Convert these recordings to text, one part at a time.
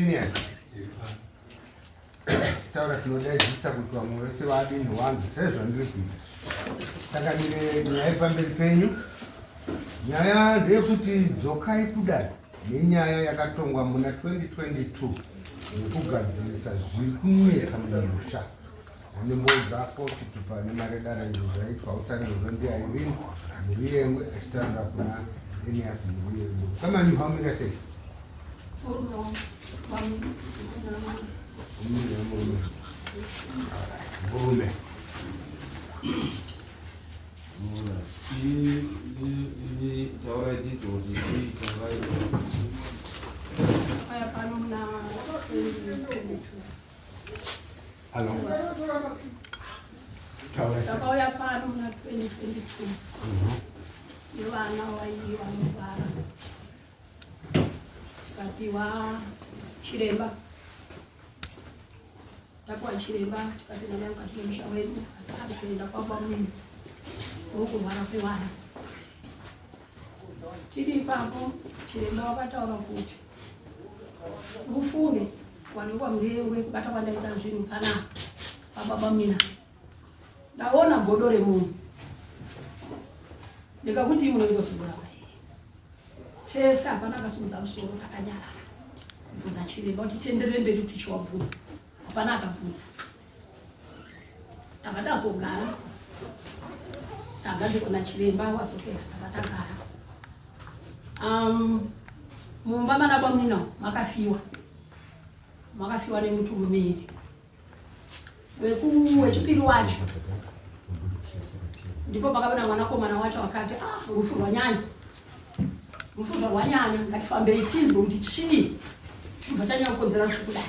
Enias taura tinodaidzisa kuti vamwe vese vadini wanzwe sezvandiri kuita saka ndine nyaya iri pamberi penyu nyaya ndeyekuti dzokai kudare nenyaya yakatongwa muna 2022 yekugadzirisa zviri kunetsa mumusha Nembo dzako chitupa nemaredara izvo zvaitwa utsanizvozvo ndi Irene Muriyengwe achitaura kuna Enias Muriyengwe. Kama nyuha umira sei? Umira murume. Murume. Taura tito kuti chii changaita. Aya pano muna 2022. Hello. Takauya pano muna 2022 nevana vaii vanorwara tikapiwa chiremba tapiwa chiremba tikapinda naye mukati memusha wedu asi ari kuenda kwabamwini dzokurwara kwevana tiri ipapo chiremba wakataura kuti Mufunge wanekwa murengwe kubata kwandaita zvinhu panapa pababa mina ndaona godo remunhu ndikakuti munongosungura mai tese hapana akasimudza musoro takanyarara kubvunza chiremba kuti tienderere mberi kuti tichiwabvunza hapana akabvunza tanga tazogara tagadzirwa nachiremba wadzokera tanga tagara um, mumba mana bamuna makafiwa makafiwa nemutungamiri wechipiri wacho ndipo pakabuda mwanakomana wacho akati ah, rufu rwanyanya rufu zvarwanyanya ngatifambei tinzwe kuti chii chibva chanyanya kukonzera rufu kudai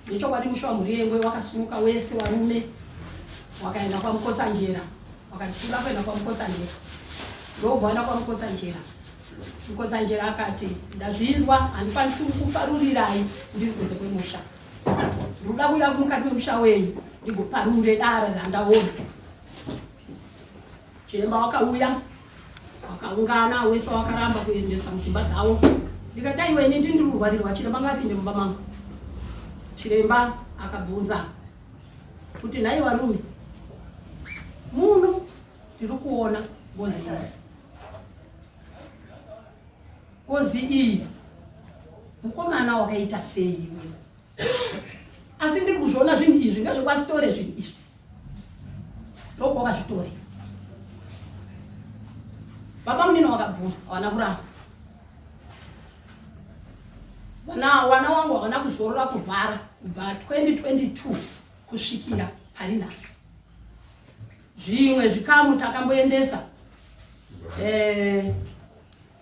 Nechokwadi musha waMuriyengwe wakasimuka wese warume wakaenda kwaMukotsanjera wakati toda kuenda kwaMukotsanjera ndobva waenda kwaMukotsanjera Mukotsanjera akati ndazvinzwa handikwanisi kukuparurirai ndiri kunze kwemusha ndinoda kuuya mukati memusha wenyu ndigoparure dare randaona Chiremba wakauya wakaungana wese wakaramba kuendesa mudzimba dzavo ndikati aiwa ini ndini ndiri kurwarirwa chiremba ngapinde mumba mangu chiremba akabvunza kuti nhai varume muno tiri kuona ngozi iyi ngozi iyi mukomana wakaita sei iwe asi ndiri kuzviona zvinhu izvi ngezvekwasitore zvinhu izvi ndokwakazvitorera baba munini wakabvuma hawana kuramba vana wana wangu havana kuzorora kurwara kubva 2022 kusvikira pari nhasi zvimwe zvikamu takamboendesa eh,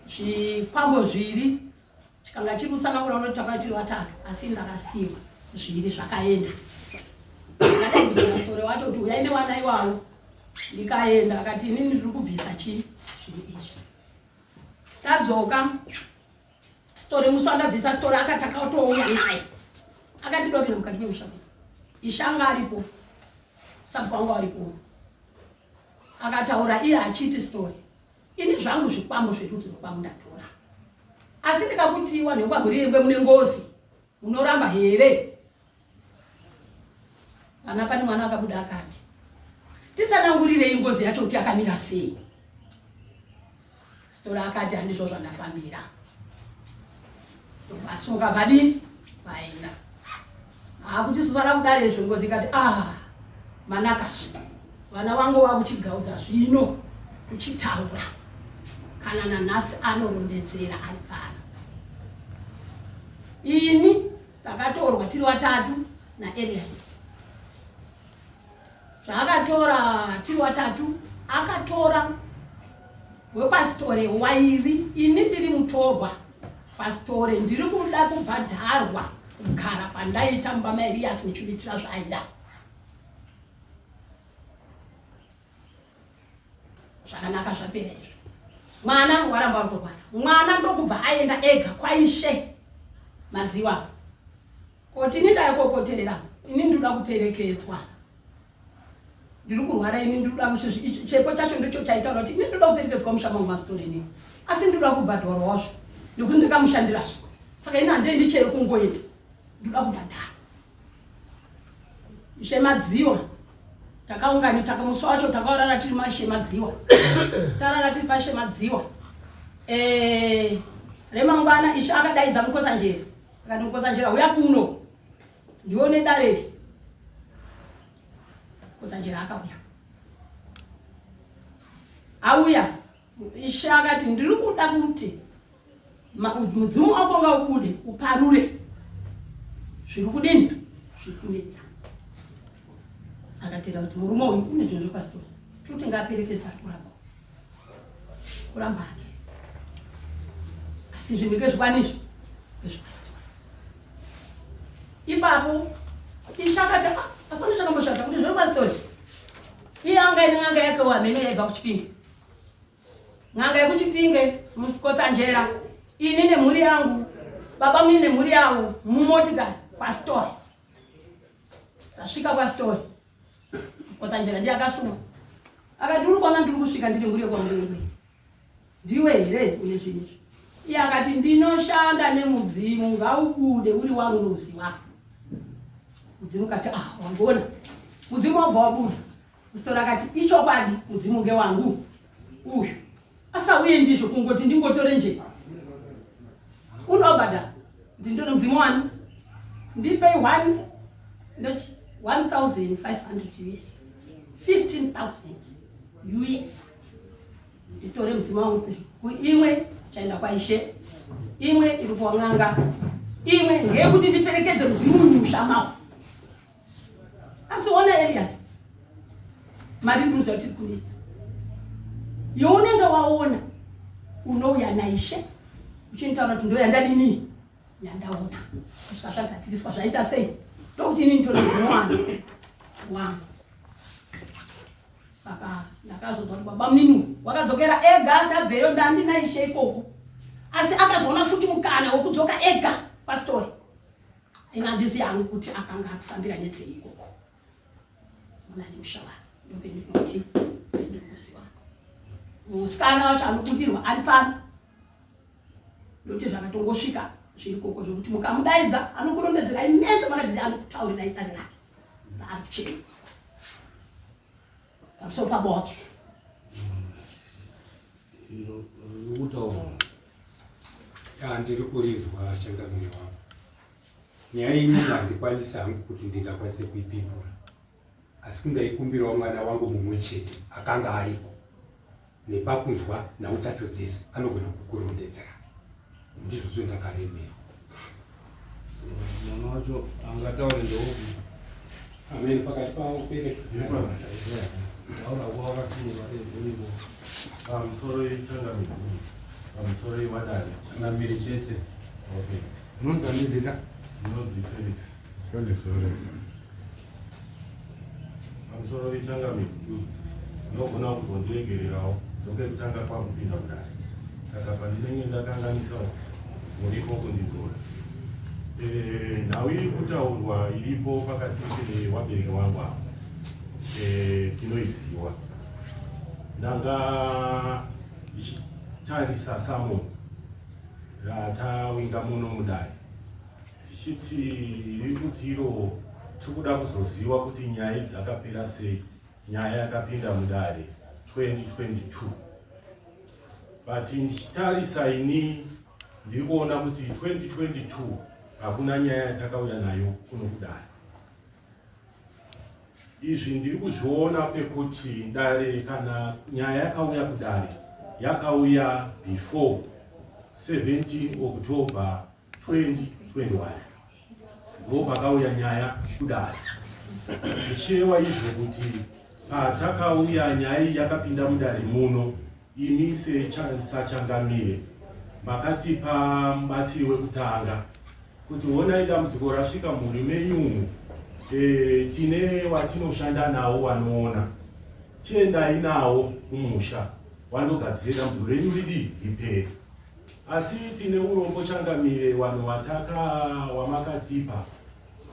zvikwambo zviri Chikanga chiri kutsanangura unoti takauya tiri vatatu asi ndakasiiwa zviri zvakaenda. Ndakadaidzwa nasitore wacho kuti uyai nevana iwavo. Ndikaenda akati inini ndiri kubvisa chii zvinhu izvi. Tadzoka sitore musi wandabvisa sitore akati akatouya naye. Akati ndopinda mukati memusha. Ishanga aripo. Sabhuku wangu aripo. Akataura iye achiti story. Ini zvangu zvikwambo zverudzi rwekwangu ndatora. Asi ndikakuti wanhu vekwamhuri mune ngozi, munoramba here? Vana pane mwana akabuda akati, titsanangurirei ngozi yacho kuti yakamira sei. Stora akati handizvo zvandafambira. Vasunga vadii vaenda. Akuti susara kudare izvo ngozi ikati ah manakazve vana vangu vakuchigaudza zvino kuchitaura kana nanhasi anorondedzera ari pano. Ini takatorwa tiri watatu naElias. Zvaakatora tiri watatu akatora wekwasitore wairi ini ndiri mutorwa kwasitore ndiri kuda kubhadharwa kugara kwandaita mumba maeriyasi ndichimuitira zvaaida zvakanaka zvapera izvo mwana waramba uri kurwara mwana ndokubva aenda ega kwaishe madziwa Koti ini ndaikokotera ini ndinoda kuperekedzwa ndiri kurwara ini ndinoda kuti chepo chacho ndicho chaitaura kuti ini ndinoda kuperekedzwa musha mangu masitori inini asi ndinoda kubhadharwazvo nekuti ndakamushandirazvo Saka ini handiendi chero kungoenda, ndoda kubhadhara. Ishe Madziwa takaungani taka musi wacho takaurara tiri maishe Madziwa, tarara tiri paishe Madziwa. Remangwana ishe akadaidza Mukosanjera, akati, "Mukosanjera, uya kuno ndione dare." Mukosanjera akauya. Auya, ishe akati, "Ndiri kuda kuti mudzimu wako ngaubude uparure zviri kudini, zviri kunetsa." Akatera kuti murume uyu une zvinhu zvepasitori, toti ngaaperekedza, ari kuramba, kuramba hake, asi zvinhu ngezvikwanizvo ngezvepasitori. Ipapo ishe akati, "Ah, hapana chakamboshata kuti zviri pasitori." Iye anga ine n'anga yake wamheno yaibva kuChipinge, n'anga yekuChipinge, Mukotsanjera. Ini nemhuri yangu, baba muni nemhuri yavo, mumotikari kwasitori. Tasvika kwasitori, Mukotsanjera ndiye akasuma, akati, "Uri kuona ndiri kusvika, ndiri mhuri yekwaMurungwe, ndiwe here une zvinhu izvi?" Iye akati, "Ndinoshanda nemudzimu, ngaubude uri wangu nouziva." Mudzimu kati, "Ah, wangona." Mudzimu wabva wabuda. Musitori akati, "Ichokwadi, mudzimu ngewangu uyu, asauye ndizvo kungoti ndingotore nje, unobhadhara." Ndindone mudzimu wani, ndipei one ndochi 1500 US, 15,000 US, nditore mudzimu wangu. Imwe chaenda kwaishe, imwe iri kuwang'anga, imwe ngeyekuti ndiperekedze mudzimu musha mawo. Asi ona Elias, mari nduziva tiri kunetsa. Younenge waona unouya naishe uchinitaura kuti ndo yandadini, yandaona, kusvika zvagadziriswa zvaita sei, ndokuti inini nditore mudzimu wangu wangu. Saka ndakazonzwa kuti baba munini wakadzokera ega. Ndabveyo, ndandina ishe ikoko, asi akazoona futi mukana wekudzoka ega pastori. Ina handisi yangu kuti akanga akufambira netsei ikoko muna nemusha wake. Ndopendinoti ndinoziva musikana wacho anobudirwa ari pano, ndokuti zvakatongosvika zviri koko zvokuti mukamudaidza anokurondedzerai mese makati anokutaurirai dare rake raari kuchema pamusoro pabo wake. Iro riri kutaura. Ya, ndiri kurinzwa, changamire wangu. Nyaya iyi handikwanisi hangu kuti ndingakwanise kuipindura, asi kundaikumbirawo mwana wangu mumwe chete akanga ariko nepakunzwa nhau dzacho dzese, anogona kukurondedzera. Ndizvozvo ndakaremerwa. Mwana wacho angataure ndeupi? Amen, pakati pavo Felix. Taura kuva wakasimba uripo. Pamusoro yechangamire, pamusoro yewadare. Changamire chete. Okay. Unonzi ani zita? Ndinonzi Felix. Felix ore. Pamusoro yechangamire, unogona kuzondiregererawo, ndokekutanga kwakupinda kudare, saka pandinenge ndakanganisawo muripo kundidzora. Nhau iri kutaurwa iripo pakati pewabereki wangu ava, tinoiziwa. Ndanga ndichitarisa summon ratawinga muno mudare, tichiti iri kuti iro tiri kuda kuzoziva kuti nyaya dzakapera sei, nyaya yakapinda mudare 2022. But ndichitarisa ini ndiri kuona kuti 2022 hakuna nyaya yatakauya nayo kuno kudare. Izvi ndiri kuzviona pekuti dare, kana nyaya yakauya kudare, yakauya before 17 October 2021, ndo pakauya nyaya kudare. Zvichireva izvo kuti patakauya nyaya iyi yakapinda mudare muno, imi sachangamire makatipa mubatsiri wekutanga kuti honai dambudziko rasvika mhuri menyu umu, tine watinoshanda nawo wanoona, chiendai nawo kumusha wandogadzire dambudziko renyu ridii, ripere. Asi tine urombo changamire, vanhu wataka wamakatipa,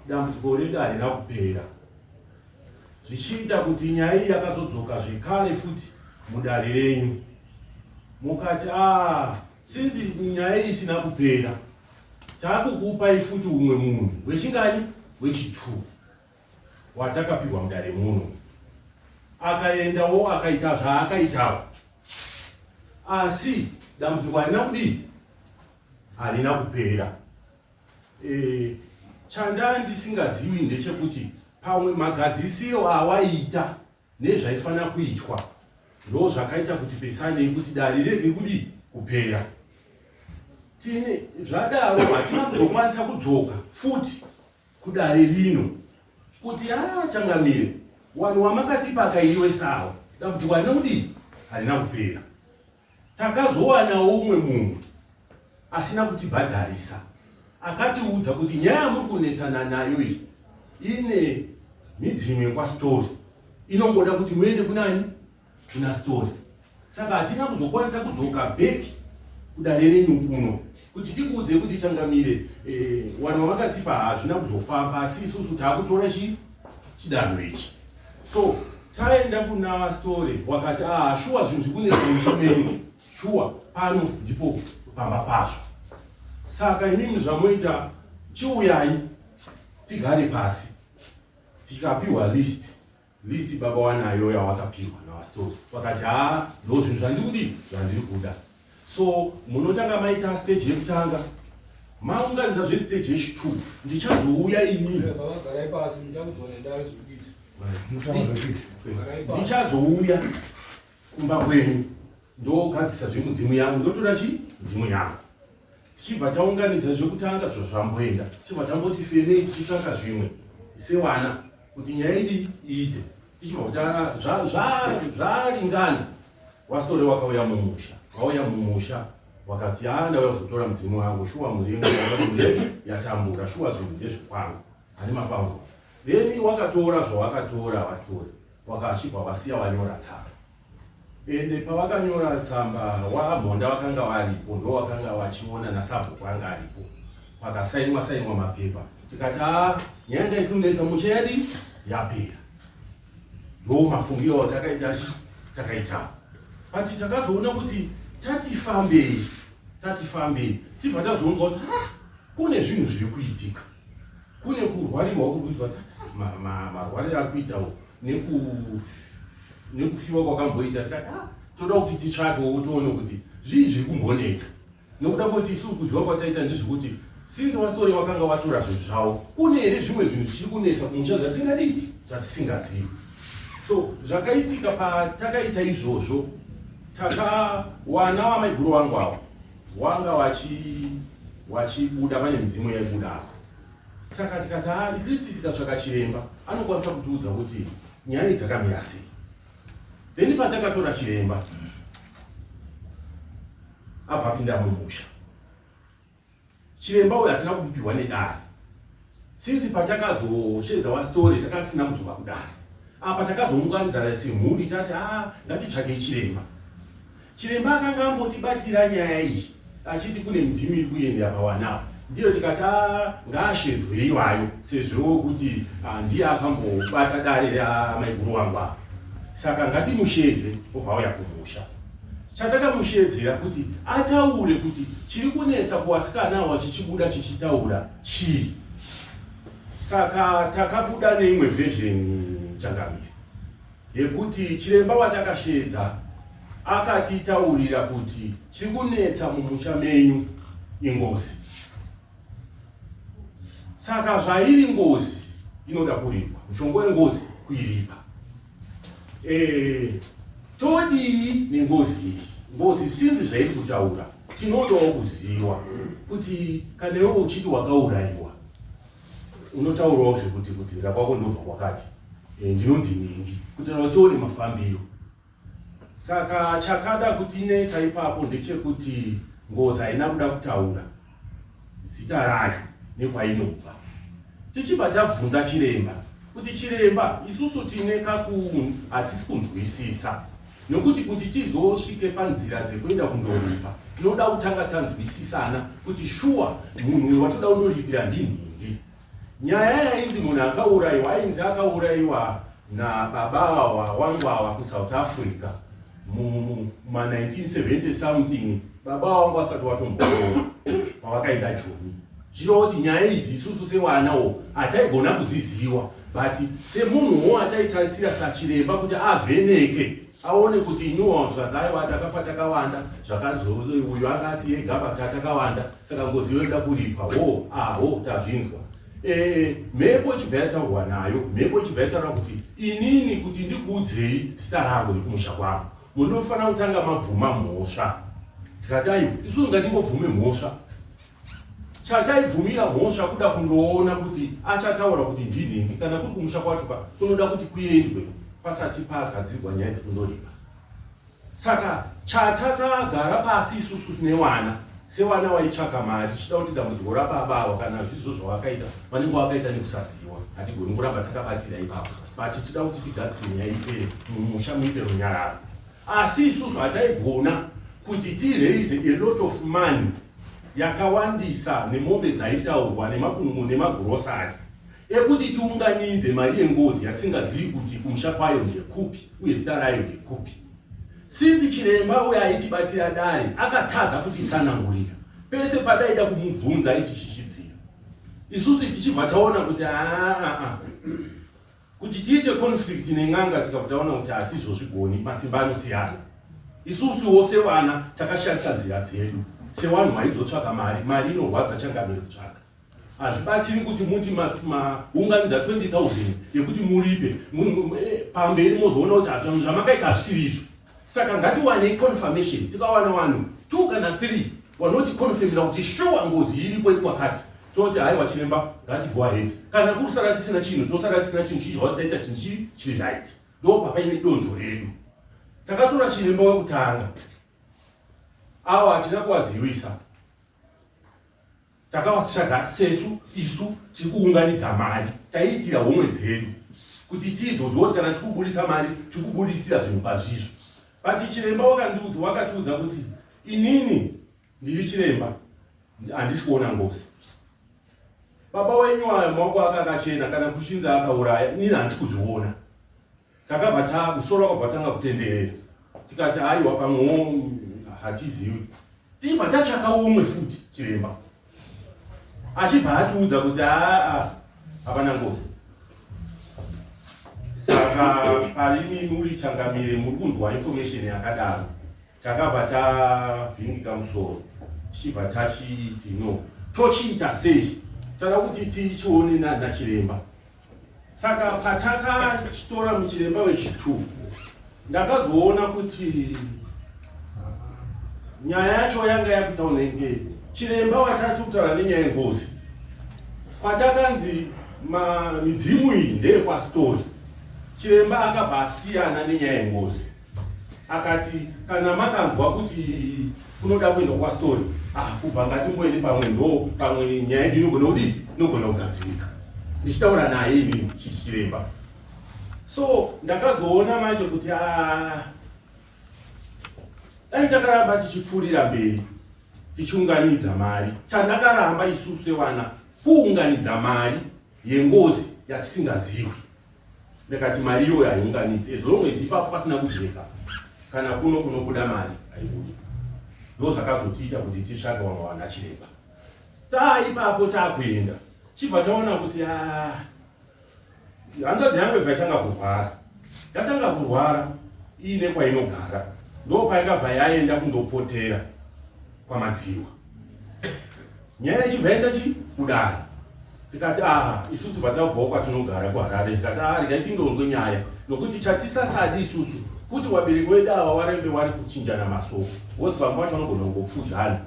dambudziko redu harina kupera, zvichiita kuti nyaya iyi yakazodzoka zvekare futi mudare renyu, mukati a since nyaya iyi isina kupera. Takukupai futi umwe munhu wechingani? Wechi2 watakapihwa mudare muno. Akaendawo akaita zvaakaitawo, asi dambudziko harina kudii? Harina kupera. E, chandaa ndisingazivi ndechekuti pamwe magadzisiro awaita nezvaifanira kuitwa ndo zvakaita kuti pesanei kuti dare rirege kudii kupera. Tine zvadaro hatina kuzokwanisa kudzoka futi kudare rino kuti a ah, changamire, wanhu wamakatipa akairiwe sawa, dambudziko harina kudii? Harina kupera. Takazowanawo umwe munhu asina kutibhadharisa akatiudza kuti nyaya yamuri kunetsana nayo iyi ine midzimu yekwaSitori, inongoda kuti muende kunani? Kuna Sitori. Saka hatina kuzokwanisa kudzoka back kudare renyu kuno kuti tikuudze kuti changamire, wanhu wamakatipa hazvina kuzofamba, asi isusu taakutora chidanho ichi. So taenda kuna Story, wakati ah, shuwa zvinhu zvikunetsa muchimenyu, shuwa pano ndipo pamba pazvo. Saka imimi zvamoita, chiuyai tigare pasi. Tikapiwa list list baba wanayo yawakapihwa nawaStory, wakati haa, ndo zvinhu zvandiri kudii, zvandiri kuda. So munotanga maita stage yekutanga, maunganidza zvestage yechi2, ndichazouya ini. Ndichazouya kumba kwenyu, ndogadzisa zvemudzimu yangu, ndotora chi mudzimu yangu. Tichibva taunganidza zvekutanga zvamboenda, tichibva tamboti femei tichitsvaka zvimwe sewana kuti nyaya idi iite. Tichibva kuti zvaringana, waSitore wakauya mumusha, wauya mumusha wakati a ndauya kuzotora mudzimu wangu, shuwa mhuri yenyu yatambura, shuwa zvinhu ndezvekwangu, hane mapango. Then wakatora zvawakatora waSitore, wakachibva wasiya wanyora tsamba. Ende pavakanyora tsamba, wamhonda vakanga varipo, ndo wakanga wachiona nasabhuku anga aripo, pakasainwa sainwa mapepa. Tikati a nyaya yanga isinonetsa musha yadi yapera. Ndo mafungiro takaita takaitawo, but takazoona kuti tati fambei, tati fambei, tibva tazoonzwa kuti ha kune zvinhu zviri kuitika, kune kurwarirwa kuri kuitwa, marwariro ari kuitawo nekufiwa kwakamboita. Tikati ah, toda kuti titsvakewo tione kuti zvii zviri kumbonetsa, nekuda kwekuti isusu kuziva kwataita ndezvekuti since waSitori wakanga watora zvinhu zvavo, kune here zvimwe zvinhu zvichiri kunetsa kumusha zvasingadii, zvatisingazivi. So zvakaitika patakaita izvozvo, takawana wamaiguru wangu avo wanga wachibuda pane midzimu yaibuda apo. Saka tikati ah, at least tikatsvaka chiremba anokwanisa kutiudza kuti nyaya idzi dzakamira sei. Then patakatora chiremba abva apinda mumusha, chiremba uyu hatina kumupiwa nedare, since patakazoshedza waSitori takanga tisina kudzoka kudare. Apa takazounganidzana semhuri tati a ngatitsvakei chiremba. Chiremba akanga ambotibatira nyaya iyi achiti kune midzimu iri kuendera pawanapo, ndiyo tikati a ngaashedzwe iwayo, sezvo kuti ndiye akambobata dare ramaiguru wangu apa, saka ngatimushedze obva auya kumusha. Chatakamushedzera kuti ataure kuti chiri kunetsa kuvasikana awa chichibuda chichitaura chii. Saka takabuda neimwe vhezheni changamire yekuti chiremba watakashedza akatitaurira kuti chiri kunetsa mumusha menyu ingozi. Saka zvairi ngozi inoda kuripwa, mushonga wengozi kuiripa. Todii nengozi iyi? Ngozi sinzi zvairi kutaura, tinodawo kuziva kuti kana iwe uchiti wakaurayiwa, unotaurawo zvekuti kudzinza kwako ndobva kwakati, ndinonzi nhingi, kuti kana tione mafambiro. Saka chakada kutinetsa ipapo ndechekuti ngozi haina kuda kutaura zita rayo nekwainobva. Tichibva tabvunza chiremba kuti chiremba, isusu tine kaku hatisi kunzwisisa, nekuti kuti tizosvike panzira dzekuenda kundoripa tinoda kutanga tanzwisisana kuti shuwa munhu uyu watoda kundoripira ndinhingi. Nyaya yainzi munhu akaurayiwa, ainzi akaurayiwa nababa awa wangu awa kuSouth Africa muma 1970 something, baba wangu asati watomborowa pavakaenda Joni. Zvireva kuti nyaya idzi isusu sewanawo hataigona kudziziwa but semunhuwo ataitarisira sachiremba kuti avheneke aone kuti inuwa zvanzi aiwa takafa takawanda zvakazo uyu anga asi ega but takawanda saka ngozi yoda kuripwa ho aho tazvinzwa. E, mhepo ichibva yataurwa nayo mhepo ichibva yataura kuti inini kuti ndikuudzei zita rangu nekumusha kwangu munofanira kutanga mabvuma mhosva tikati aiwa isusu ngatingobvume mhosva Chataibvumira mhosva kuda kundoona kuti achataura kuti ndinhingi kana kuri kumusha kwacho ka kunoda kuti kuendwe pasati pagadzirwa nyaya dzekundoripa. Saka chatakagara pasi isusu newana sewana waitsvaka mari tichida kuti dambudziko rababa ava kana zvizvo zvawakaita vanenge wakaita nekusaziwa hatigoni kuramba takabatira ipapo but tida kuti tigadzise nyaya ipere mumusha muite runyararo. Asi isusu hataigona kuti ti raise a lot of money yakawandisa nemombe dzaitaurwa nemakunun'u nemagrosari ekuti tiunganidze mari yengozi yatisingazivi kuti kumusha kwayo ndekupi uye zita rayo ndekupi. Since chiremba uyo aitibatira dare akatadza kutitsanangurira pese padaida kumubvunza aitishishidzira isusu tichibva taona kuti aa Kuti tiite conflict nen'anga tikabva taona kuti hatizozvigoni, masimba anosiyana. Isusuwo sevana takashandisa nzira dzedu sewanhu waizotsvaka mari, mari inorwadza changamire kutsvaka. Hazvibatsiri kuti muti maunganidza 20,000 yekuti muripe pamberi mozoona kuti zvamakaita hazvisiri izvo. Saka ngatiwanei confirmation, tikawana wanhu 2 kana 3 wanoti confirmira kuti sure ngozi iriko ikwakati toti haiwa chiremba ngati go ahead kana kurusara tisina chinhu tosara tisina chinhu chizva taita chinhu chiri chiri right ndo papaine donzvo redu takatora chiremba wekutanga awo hatina kuvaziwisa takavatsvaga sesu isu tiri kuunganidza mari taiitira homwe dzedu kuti tizoziva kuti kana tikuburitsa mari tikubudisira zvinhu pazvizvo but chiremba wakandiudza wakatiudza kuti inini ndiri chiremba handisi kuona ngozi baba wenyu ayo maoko ake akachena kana kuchinzi akauraya inini handisi kuzviona takabva ta musoro wakabva tanga kutenderera tikati aiwa pamwewo hatizivi tibva tatsvaka umwe futi chiremba achibva atiudza kuti aa hapana ngozi saka parimi muri changamire muri kunzwa information yakadaro Takabva tavhiringika musoro tichibva tachiti no tochiita sei tada kuti tichione nachiremba saka patakachitora muchiremba wechitu ndakazoona kuti nyaya yacho yanga yakuita unenge chiremba watati kutaura nenyaya yengozi kwatakanzi midzimu iyi ndeyekwastori chiremba akabva asiyana nenyaya yengozi akati kana makanzwa kuti kunoda kuendwa kwastori ah kubva ngatimboende pamwe ndo pamwe nyaya yedu inogona kudii inogona kugadzirika ndichitaura naye inini chichiremba so ndakazoona manje kuti ah, dai takaramba tichipfuurira mberi tichiunganidza mari chandakaramba isusu sevana kuunganidza mari yengozi yatisingaziwi Ndakati mari iyoyo haiunganidzi as long as ipapo pasina kujeka kana kuno kunobuda mari haibudi. Ndozvakazotiita kuti titsvake vamwe vana chiremba. Taa ipapo taakuenda chibva taona kuti ah, hanzvadzi yangu ibva yatanga kurwara yatanga kurwara iine kwainogara ndopaikabva yaenda kundopotera kwamadziwa nyaya ichibva yaenda chi kudare tikati ah isusu patabvawo kwatinogara kuharare tikati ah regai tindonzwe nyaya nokuti chatisasadi isusu kuti wabereki wedu ava warembe wari kuchinjana masoko wozi vamwe vacho vanogona kungopfudzana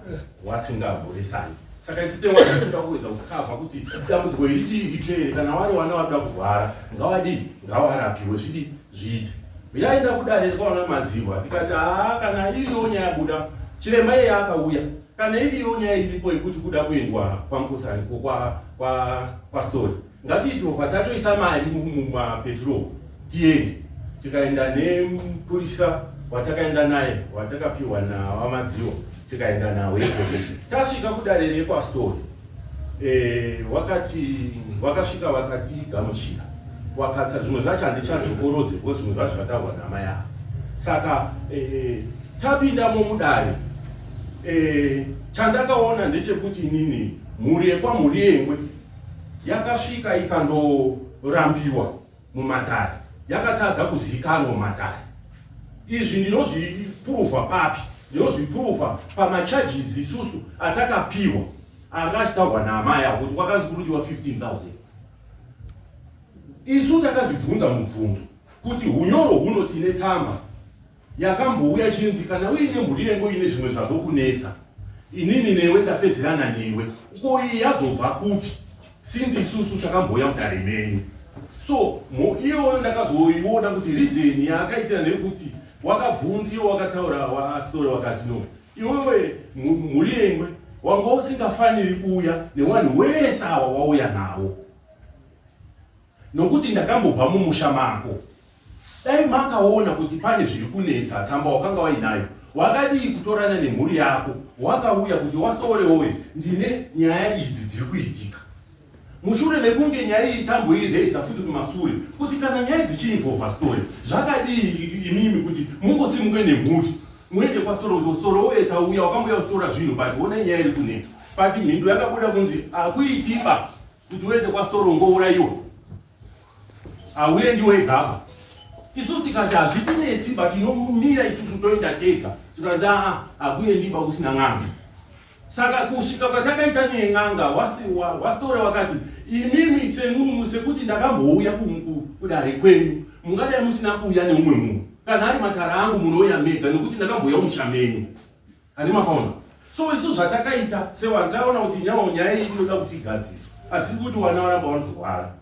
wasingamhoresani saka isu tewatoda kuedza kukavha kuti dambudziko iri dii ripere kana wari wana wakuda kurwara ngawadii ngawarapiwe zvidii zviite yaenda kudare tikaona madzihwa tikati haa kana iriyo nyaya buda chiremba iye akauya kana iriyo nyaya iripo yekuti kuda kuendwa kwamukosani kwastori ngatiitova tatoisa mari mumapetrol tiende tikaenda nemupurisa watakaenda naye watakapiwa nawamadziwa tikaenda nawo ikoko tasvika kudare rekwastori eh, wakati wakasvika wakatigamuchira wakatsa zvimwe zvacho handichadzokorodze because zvimwe zvacho zvataurwa namai ava saka eh, tapindamo mudare eh, chandakaona ndechekuti inini Mhuri yekwaMhuriyengwe yakasvika ikandorambiwa mumatare, yakatadza kuzivikanwa mumatare. Izvi ndinozvipuruvha papi? Ndinozvipuruvha pamacharges isusu atakapiwa anga achitaurwa naamai avo kuti kwakanzi kurudiwa 15,000. Isu takazvibvunza mubvunzo kuti hunyoro huno tine tsamba yakambouya chinzi kana uine mhuri yengu ine zvimwe zvazokunetsa inini newe ndapedzerana newe ko iyi yazobva kupi since isusu takambouya mudare menyu so iyoyo ndakazoiona kuti reason yaakaitira ndeyekuti wakabvunza iwo wakataura wastori wakati no iwewe mhuri yengwe wanga usingafaniri kuuya newanhu wese awa wauya nawo nokuti ndakambobva mumusha mako Dai makaona kuti pane zviri kunetsa tsamba wakanga wainayo wakadii kutorana nemhuri yako wakauya kuti wasore woye ndine nyaya idzi dziri kuitika mushure mekunge nyaya iyi tamboireza futi kumasure kuti kana nyaya dzichiinvolva story zvakadii imimi kuti mungosimuke nemhuri muende kwasoro kuti soro woye tauya wakambouya kutora zvinhu but honai nyaya iri kunetsa but mhindo yakabuda kunzi akuitiba kuti uende kwasoro ungourayiwa Hauendi wega apa. Isusu tikati hazvitinetsi but inomira isusu toita tega. Tikanzi aa hakuendi ba usina n'anga. Saka kusvika kwatakaita nen'anga wasitore wakati imimi semunhu sekuti ndakambouya kudare kwenyu mungadai musina kuuya neumwe munhu. Kana ari matara angu munouya mega nekuti ndakambouya musha menyu. Handi makaona? So isu zvatakaita sevanhu taona kuti nyawo nyaya iyi inoda kuti igadziswe. Hatisi kuti vana varamba vari kurwara.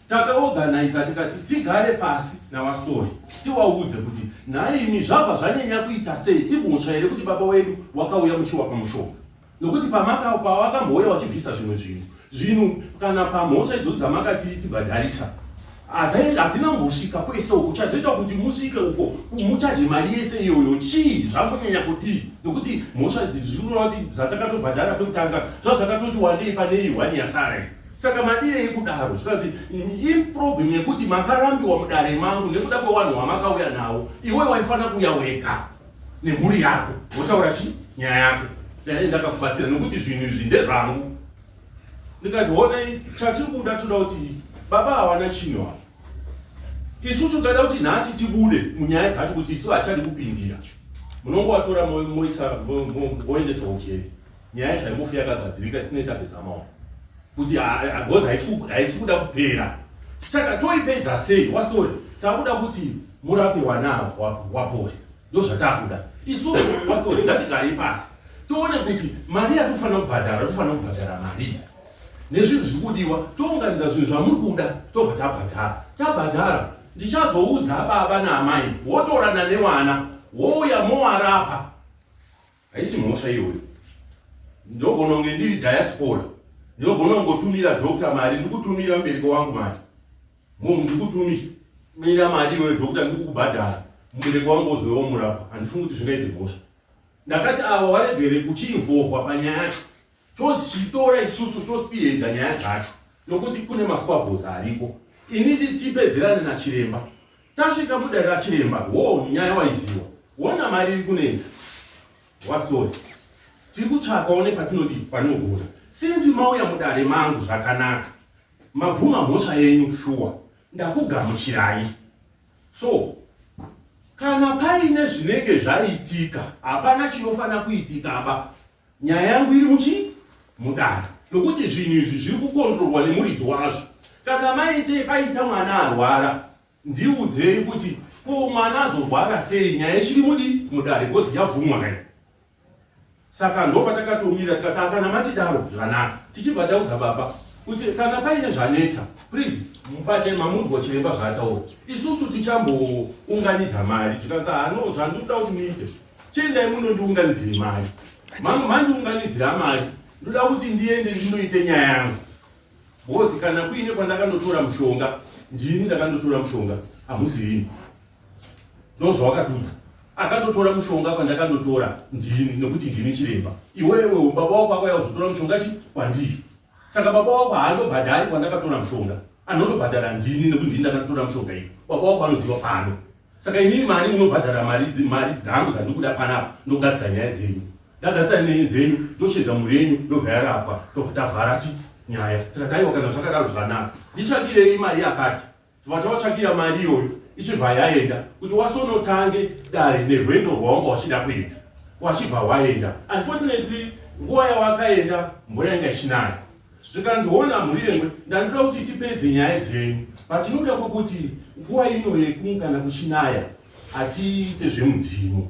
Takaorganiza tikati tigare pasi navasori tivaudze kuti nhaimi zvabva zvanyanya kuita sei imhosva here kuti baba wedu wakauya muchiwapa mushonga nokuti pamaka pawakambouya wachibvisa zvimwe zvinhu zvinhu kana pamhosva idzodzo dzamakati tibhadharisa hadzina kumbosvika kwese uko chazoita kuti musvike uko muchaje mari yese iyoyo chii zvambonyanya kudii nokuti mhosva idzi zvinoreva kuti zvatakatobhadhara pekutanga zvazvakatoti wandei pane iyi hwani yasara iyi saka madirei kudaro zvikanzi iproblem yekuti makarambiwa mudare mangu nekuda kwewanhu wamakauya nawo iwe waifanira kuuya wega nemhuri yako wotaura chi nyaya yako dai ndakakubatsira nokuti zvinhu izvi ndezvangu ndikati honai chatiri kuda toda kuti baba hawana chinhu ava isusu tikada kuti nhasi tibude munyaya dzacho kuti isu hachadi kupindira munongovatora moisa moendesa kujeri nyaya yacho haimbofi yakagadzirika isinoita gezamaona kuti gozi haisi kuda kupera saka toipedza sei wastori takuda kuti murape wana wapore ndozvatakuda isu pastori ngatigarei pasi tione kuti mari yatinofanira kubhadhara tofanira kubhadhara mari nezvinhu zviri kudiwa tounganidza zvinhu zvamuri kuda tobva tabhadhara tabhadhara ndichazoudza baba naamai wotorana newana wouya mowarapa haisi mhosva iyoyo ndogona kunge ndiri diaspora ndinogona kungotumira doctor mari ndikutumira mubereki wangu mari Mom ndikutumira mari iwewe doctor ndikukubhadhara mubereki wangu ozouya womurapa handifungi kuti zvingaite mhosva ndakati ava waregere kuchiinvolvwa panyaya yacho tozichitora isusu tospihedha nyaya dzacho nokuti kune masquabbles ariko ini tipedzerane nachiremba tasvika mudare rachiremba hoo nyaya waiziwa wona mari iri kunetsa wasori tiri kutsvakawo nepatinodii panogona sinzi mauya mudare mangu zvakanaka Mabvuma mhosva yenyu shuwa ndakugamuchirai. So kana paine zvinenge zvaitika hapana chinofanira kuitika apa. Nyaya yangu iri muchi mudare nokuti zvinhu izvi zviri kukondrorwa nemuridzi wazvo. Kana maite paita mwana arwara ndiudzei kuti ko mwana azorwara sei nyaya ichiri mudi mudare because yabvumwa kai. Saka ndopatakatomira tikati ah, kana matidaro zvanaka, tichibva taudza baba kuti kana paine zvanetsa please mubate mamunzwa chiremba zvaataura, isusu tichambounganidza mari. Zvikanzi ah, no, zvandinoda kuti muite chiendai munondiunganidzire mari, mandiunganidzira mari ndoda kuti ndiende ndinoite nyaya yangu because kana kuine kwandakandotora mushonga ndini ndakandotora mushonga hamuzirini ndozvawakatiudza akandotora mushonga kwandakandotora ndini nekuti ndini chiremba iwewe baba wako akauya kuzotora mushonga chi kwandiri saka baba wako haandobhadhari kwandakatora mushonga anondobhadhara ndini nekuti ndini ndakatora mushonga iyo baba wako anoziva pano saka inini mari munobhadhara mari mari dzangu dzandikuda panapa ndogadzisa nyaya dzenyu. Ndagarisana nenyu dzenyu ndoshedza mhuri yenyu ndobva yarapwa tobva tavhara chi nyaya. Tikati aiwa kana zvakadaro zvanaka. Nditsvakirei mari yakati. Tobva tavatsvakira mari iyoyo ichibva yaenda kuti wasonotange dare nerwendo rwawanga wachida kuenda. Wachibva waenda. Unfortunately nguva yawakaenda mvura yanga ichinaya. Zvikanzi hona mhuri yengwe ndandoda kuti tipedze nyaya dzenyu but inoda kwekuti nguva ino yekumukana kuchinaya hatiite zvemudzimu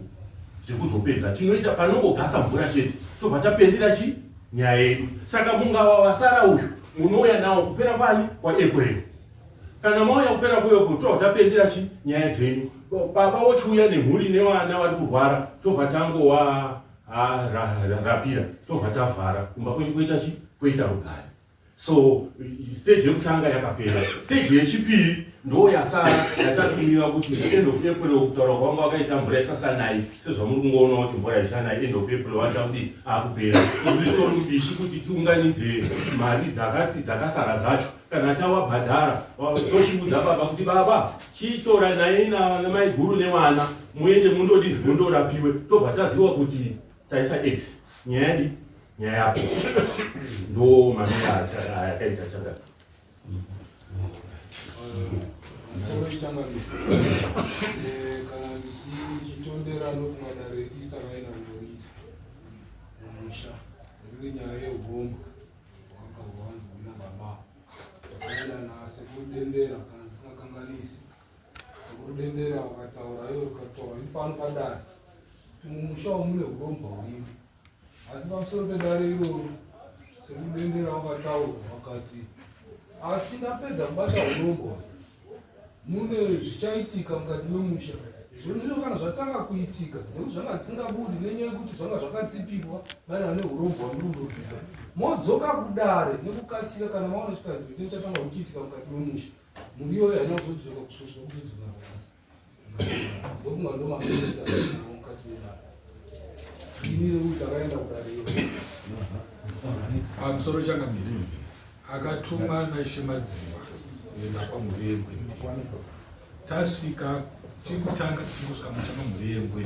zvekuzopedza tinoita panongogasa mvura chete tobva tapendera chi nyaya yedu saka mungawa wasara uyu munouya nawo kupera kwani kwaApril kana mauya kupera kweapril tobva tapendera chi nyaya dzenyu baba wochiuya nemhuri nevana vari kurwara tobva tangowa rapira tobva tavhara kumba kwenyu koita chi koita rugare so stage yekutanga yakapera stage yechipiri ndo yasara yatatumira kuti end of april kutaura kwanga wakaita mvura isasanayi sezvamuri kungoona kuti mvura ichanayi end of april vachakudi akupera uritori mubishi kuti tiunganidze mari dzakati dzakasara dzacho kana tawabhadhara tochiudza baba kuti baba chitora naye namaiguru nevana muende mundodi mundorapiwe tobva taziva kuti taisa x nyaya yadi nyaya yako ndo mamira ayakaita chakati kana ndichitondera ndofunga dare tisakaenda kundoriita mumusha riri nyaya yeurombwa hwakahwanzi hwina baba takaenda nasekuru dendera kana ndisingakanganisi sekuru dendera wakataura iyo ukataura ipano padare kuti mumusha umu mune urombwa hurimo asi pamusoro pedare iroro sekuru dendera wakataura wakati asi ndapedza kubata urombwa mune zvichaitika mukati memusha zvinhu izvo kana zvatanga kuitika nekuti zvanga zvisingabudi nenyaya yekuti zvanga zvakatsipikwa maererano neurombo hwamuri kundobvisa modzoka kudare nekukasika kana maona chikanzi kuti chatanga kuchiitika mukati memusha mhuri iyoyo haina kuzodzoka kusvika kuzodzoka nanhasi ndofunga ndomapedza mukati medare ini nekuti takaenda kudare iyo pamusoro changamire akatumwa naishe madziwa kuenda kwamhuri yengwe tasvika chekutanga tichingosvika musha mamhuri yengwe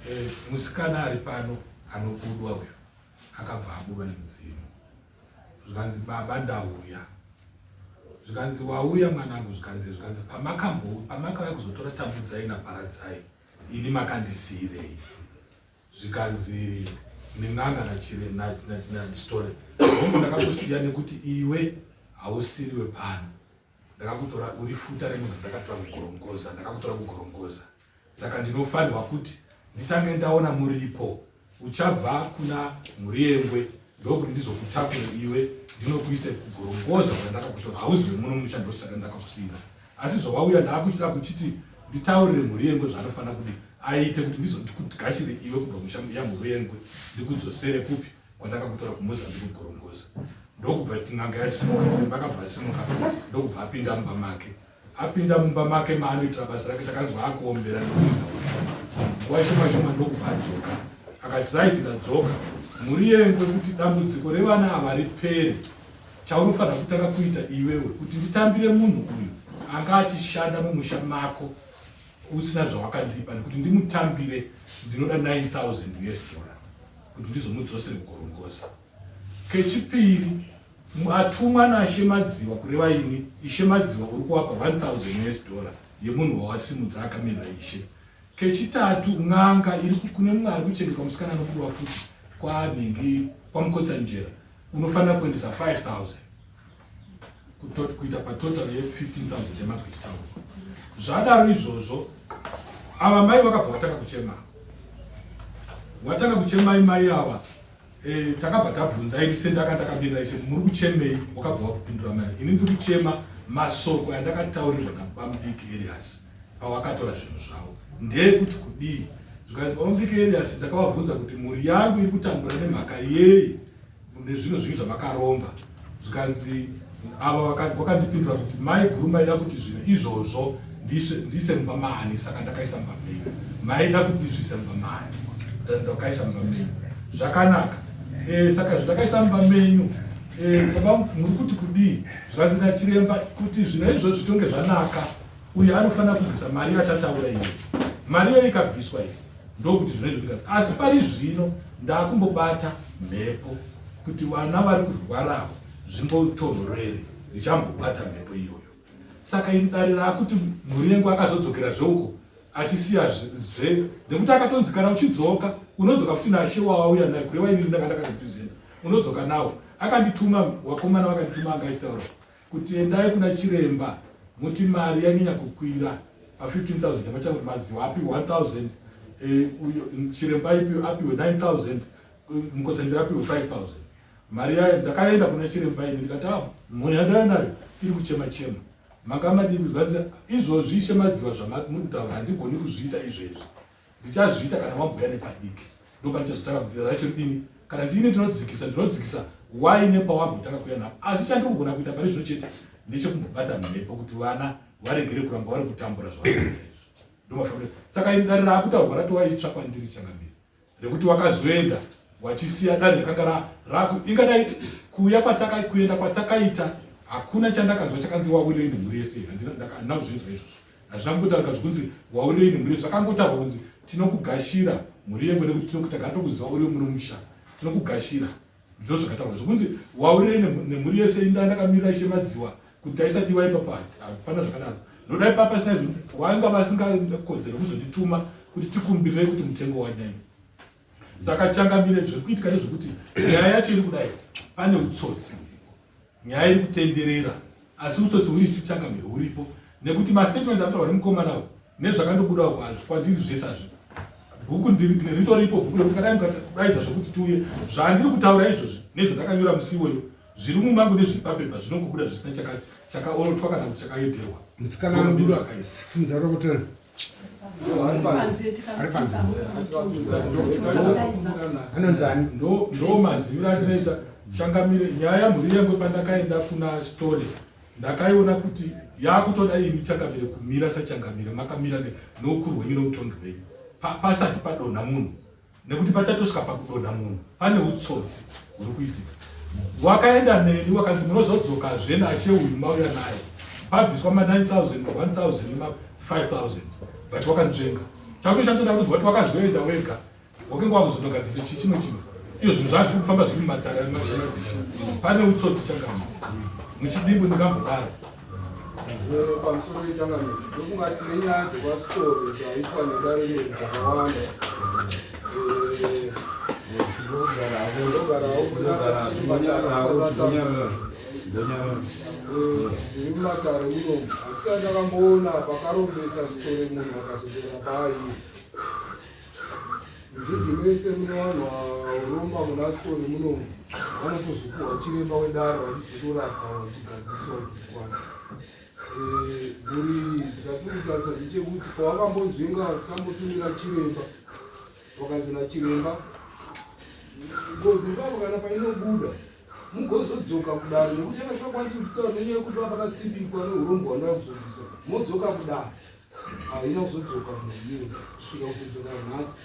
eh, musikana ari pano anobudwa uyu akabva abudwa nemudzimu zvikanzi baba ndauya zvikanzi wauya mwanangu zvikanzi zvikanzi pamakauya kuzotora tambudzai naparadzai ini makandisiirei zvikanzi nen'anga nachistore hongu ndakakusiya nekuti iwe hausiri wepano ndakakutora uri futa remunhu ndakatora kugorongoza ndakakutora kugorongoza saka ndinofanirwa kuti nditange ndaona muripo uchabva kuna mhuri yengwe ndokuti ndizokutakure iwe ndinokuise kugorongoza kwandakakutora hauzi wemuno musha ndosaka ndakakusiira asi zvawauya ndaakuchida kuchiti nditaurire mhuri yengwe zvaanofanira kudi aite kuti ndizondikugashire iwe kubva musha yamhuri yengwe ndikudzosere kupi kwandakakutora kumozambique kugorongoza ndokubva n'anga yasimuka chiremba akabva asimuka ndokubva apinda mumba make apinda mumba make maanoitira basa rake takanzwa akuombera nekuridza kushoma nguva shoma shoma ndokubva adzoka akati right ndadzoka mhuri yengwe kuti dambudziko revana ava ripere chaunofanira kutanga kuita iwewe kuti nditambire munhu uyu anga achishanda mumusha mako usina zvawakandipa nekuti ndimutambire ndinoda 9000 us dollar kuti ndizomudzosere kugorongoza kechipiri atumwa nashe madziwa kureva ini ishe madziwa uri kuwapa 1000 us dollar yemunhu wawasimudza akamirira ishe kechitatu n'anga iri kune mumwe ari kuchengetwa musikana anokudiwa futi kwanhingi kwamukotsanjera unofanira kuendesa 5000 kuita patotal ye15000 yemagwitauro zvadaro izvozvo ava mai vakabva vatanga kuchema watanga kuchema imai ava e, takabva tabvunza ini sendaka ndakamirira ishe muri kuchemei wakabva wakupindura mai ini ndiri kuchema masoko andakataurirwa nabamudiki Elias pawakatora zvinhu zvavo ndeyekuti kudii zvikanzi babamudiki Elias ndakavabvunza kuti mhuri yangu iri kutambura nemhaka yei nezvinhu zvinhu zvavakaromba zvikanzi ava vakandipindura kuti mai guru maida kuti zvinhu izvozvo ndiise mumba maani saka ndakaisa mumba menyu maida kuti ndizviise mumba maani ndakaisa mumba menyu zvakanaka e, saka zvindakaisa mumba menyu e, baba muri kuti kudii zvikanzi nachiremba kuti zvinhu izvozvo zvitonge zvanaka uyo anofanira kubvisa mari yatataura iyo mari iyoyo ikabviswa iyi ndokuti zvino izvo ndikazi asi pari zvino Ndakumbobata mhepo kuti vana vari kurwarawo zvimbotonhorere, ndichambobata mhepo iyoyo. Saka ini dare raakuti Murengwa akazodzokera zveuko achisiya zve nekuti akatonzi kana uchidzoka unodzoka futi nashe wawauya naye, kureva ini ndanga ndakarepresenta, unodzoka nawo. Akandituma wakomana vakandituma anga achitaura kuti endai kuna chiremba muti mari yanyanya kukwira pa 15000 yamachangoti madziwa apiwe 1000, uyo chiremba apiwe 9000, Mukotsanjera apiwe 5000. Mari yayo ndakaenda kuna chiremba ini ndikati, ah, mhuri yandauya nayo iri kuchema chema, manga madii kuzvanzi izvozvi ishe Madziva zvamuri kutaura handigoni kuzviita izvezvi, ndichazviita kana wamboya nepadiki, ndopandichazotanga kuti racho ridini. Kana ndini ndinodzikisa, ndinodzikisa wai nepawambotanga kuya napo. Asi chandiri kugona kuita pari zvino chete ndechekumbobata mhepo kuti vana varegere kuramba vari kutambura zvavari kuita izvi, ndomafambiro. Saka ini dare raakutaurwa ratova itsva kwandiri changamire, rekuti wakazoenda wachisiya dare rakanga raku ingadai kuuya kwataka kuenda kwatakaita hakuna chandakanzwa chakanzi wawirei nemhuri yese. Handina kuzvinzwa izvozvo, hazvina kumbotaurika zvekunzi wawirei nemhuri. Zvakangotaurwa kunzi tinokugashira mhuri yengwe nekuti tagara tokuziva uri muno musha, tinokugashira. Ndizvo zvakataurwa zvekunzi wawirei nemhuri yese. Inda ndakamirira Ishe Madziwa kuti taisadiwa ipapa, hapana zvakadaro. Nodai papa sina wanga vasingakodzero kuzondituma kuti tikumbirire kuti mutengo wanyanya. Saka changamire, zviri kuitika ndezvekuti nyaya yacho iri kudai, pane utsotsi huripo, nyaya iri kutenderera, asi utsotsi huripi changamire? Huripo nekuti mastatements anotaurwa nemukomana uyu nezvakandobuda uko hazvi kwandiri zvese hazvipo. Bhuku ritoripo, bhuku rekuti kadai mukadaidza zvekuti tiuye, zvandiri kutaura izvozvi nezvandakanyora musi iwoyo zviri mumangu nezviri papepa zvinongobuda zvisina chakaorotwa kana kuti chakaederwa. Musikana anobuda simudza rokotera. Anonzi ani? Ndo maziviro atinoita changamire nyaya yamhuri yengwe. Pandakaenda kuna Stole ndakaiona kuti yakutoda imi changamire kumira sachangamire makamira noukuru hwenyu noutongi hwenyu, pasati padonha munhu, nekuti pachatosvika pakudonha munhu pane utsotsi huri kuitika. Wakaenda neni wakanzi munozodzokazve nashe uyu mauya naye pabviswa ma9000, 1000 nema5000, but wakanzvenga. Chakutoshandisa kuti wati wakazoenda wega wakenge wakuzodogadzisa chi chimwe chinhu iyo zvinhu zvazvo zviri kufamba zviri mumatare emadzishe. Pane utsotsi changamire, muchidimbu ndingambodaro. Pamusoro yechangamire, ndofunga tine nyaya dzekwaSitore dzaitwa nedare rino dzakawanda. Ndogarawo dziri mumatare munomu, hatisati takamboona pakarombesa Sitore munhu akazodera paairi. Muzhinji mese mune vanhu varomba muna Sitori munomu, vanotozopuhwa chiremba wedare vachizotorapwa vachigadziswa kukwana. Mhuri iyi chatiri kutarisa ndechekuti pawakambonzvenga tambotumira chiremba, wakanzi nachiremba ngozi ipapo kana painobuda mugozodzoka kudare, nekuti yanga isingakwanisi kutitaura nenyaya yekuti pakatsipikwa neurombo hwandava kuzobvisa, modzoka kudare. Haina kuzodzoka munhu kusvika kuzodzoka nhasi.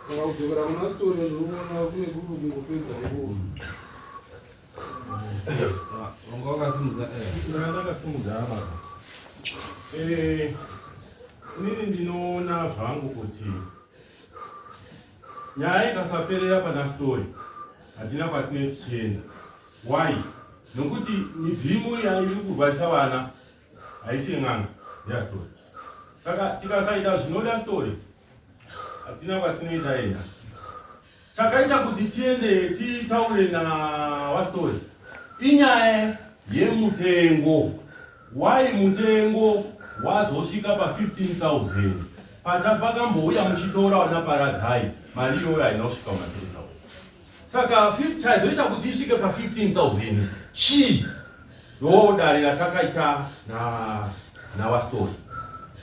Saka kudzokera kuna Sitori ndinoona kune kuri kungopedza nguva. Wanga wakasimudza? Ndakasimudza apa. Inini ndinoona zvangu kuti nyaya ikasaperera pana Sitori hatina kwatinee tichienda. Why? Nokuti midzimu yairi kurwarisa vana haisi yen'anga, ndeyaSitori. Saka tikasaita zvinoda Sitori hatina kwatinoita enda. Chakaita kuti tiende titaure nawaSitori inyaya yemutengo. Why mutengo wazosvika pa 15000 pata pakambouya muchitora vana Paradzai, mari iyoyo haina kusvika kuma 3000. Saka chazoita kuti isvike pa 15000 chii? Ndo dare ratakaita nawaSitori,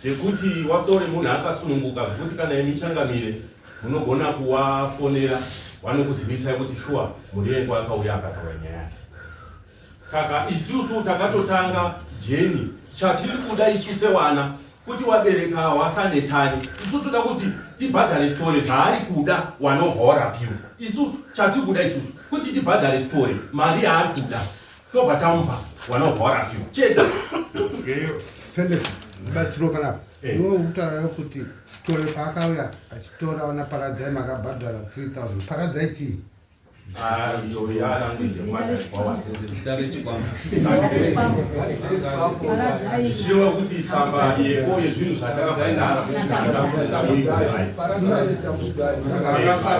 zvekuti waSitori munhu akasununguka zvekuti kana imi changamire munogona kuwafonera vanokuzivisai kuti shuwa mhuri yengu akauya akataura nyaya yake. Saka isusu takatotanga jeni, chatiri kuda isu sewana kuti wabereka wasanetsani, isu toda kuti tibhadhare Sitori zvaari kuda, wanobva warapiwa. Isusu chatiri kuda isusu kuti tibhadhare Sitori mari yaari kuda, tobva tamupa, wanobva warapiwa chete. Felix, ndibatsiro panapa. Eh. Iwe ukutaura kuti Sithole paakauya achitora vana Paradzai makabhadhara 3000. Paradzai chii? Ah, iyo yalanguage Zita rechikwambo. Zvichireva kuti tsamba yeko yezvinhu zvatakabhadhara.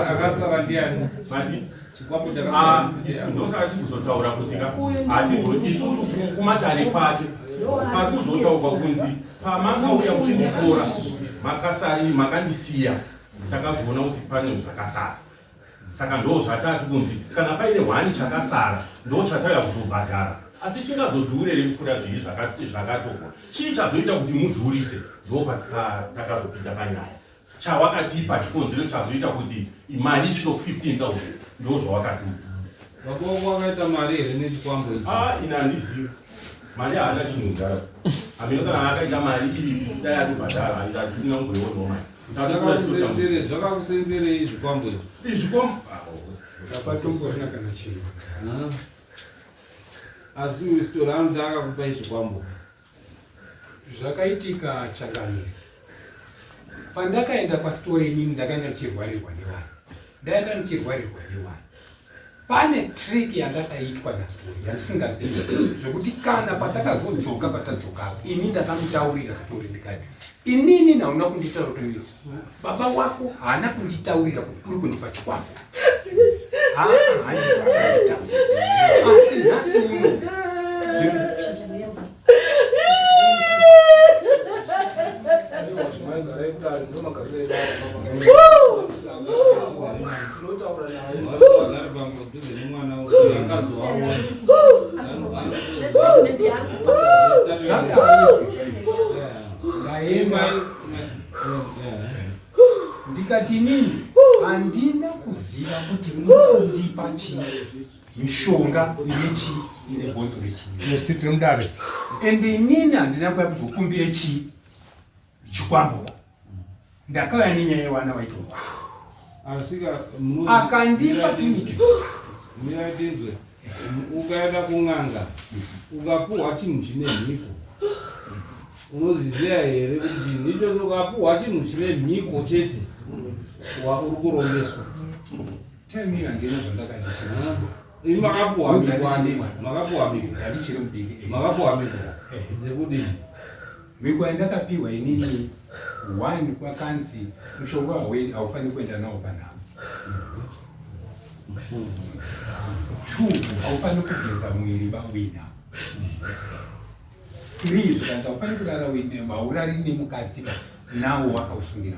Akasara ndiani? Mati? Chikwambo Ah, chakasara. ndosaka tikuzotaura kuti ka hatizo isusu kumatare kwake pari kuzotaurwa kunzi pamakauya muchinditora makasari makandisiya takazoona kuti pane zvakasara saka ndo zvatati kunzi kana paine hwani chakasara ndo chatauya kuzobhadhara asi chingazodhure rekupfuura zvii zvakatorwa chii chazoita kuti mudhurise ndo patakazopinda panyaya chawakatipa chikonzero chazoita kuti mari isvike ku 15000 ndo zvawakatiudza. Baba wako wakaita mari here nechikwambo ichi? Ah, ini handizivi mari haana chinhu mudhara hameno kana akaita mari iripo dai atobhadhara hatisina kumboionawo mari. Zvakakusenzere, zvakakusenzerei zvikwambo izvi? Izvikwambo Hapatomborina kana chinhu. Ah. Asi uyu Sithole anoti akakupai zvikwambo. Zvakaitika changamire. Pandakaenda kwaSithole inini ndakaenda ndichirwarirwa nevana. Ndaenda ndichirwarirwa nevana. Pane trick yandakaitwa naSithole yandisingazivi zvekuti kana patakazodzoka patadzoka ini ndakamutaurira Sithole ndikati inini nauna kunditaura kuti baba wako haana kunditaurira kuti uri kundipa chikwambo. Haana asi nhasi uno Maigarai kudare ndomagariro edare tinotaura naye. Vagari padhuze nemwana akazovaona. Statement yaari kupa. Ndaenda ndikati inini handina kuziva kuti mukundipa chii mishonga ine chii ine bhonzo rechii Nesitiri mudare. ende inini handina kuya kuzokumbire chii chikwambo ndakauya nenyaya yevana vaitorwa Asika akandipa tumiti. Miratinzwe, ukaenda kun'anga ukapuhwa chinhu chine mhiko unozviziva here kuti chinhu ichocho ukapuhwa chinhu chine mhiko chete uri kurombeswa? Time iyo handina zvandakandisha. Imi makapuhwa mhiko handiti? Makapuhwa mhiko? Ndandichiri mudiki. Makapuhwa mhiko dzekudini? Mhiko yandakapiwa inini one kwakanzi mushonga hauendi haufaniri kuenda nawo panhamo. Two, haufaniri kugeza mwiri bauinawo. Three, zvikanzi haufaniri kurara uine haurari nemukadzi ba nawo wakausungira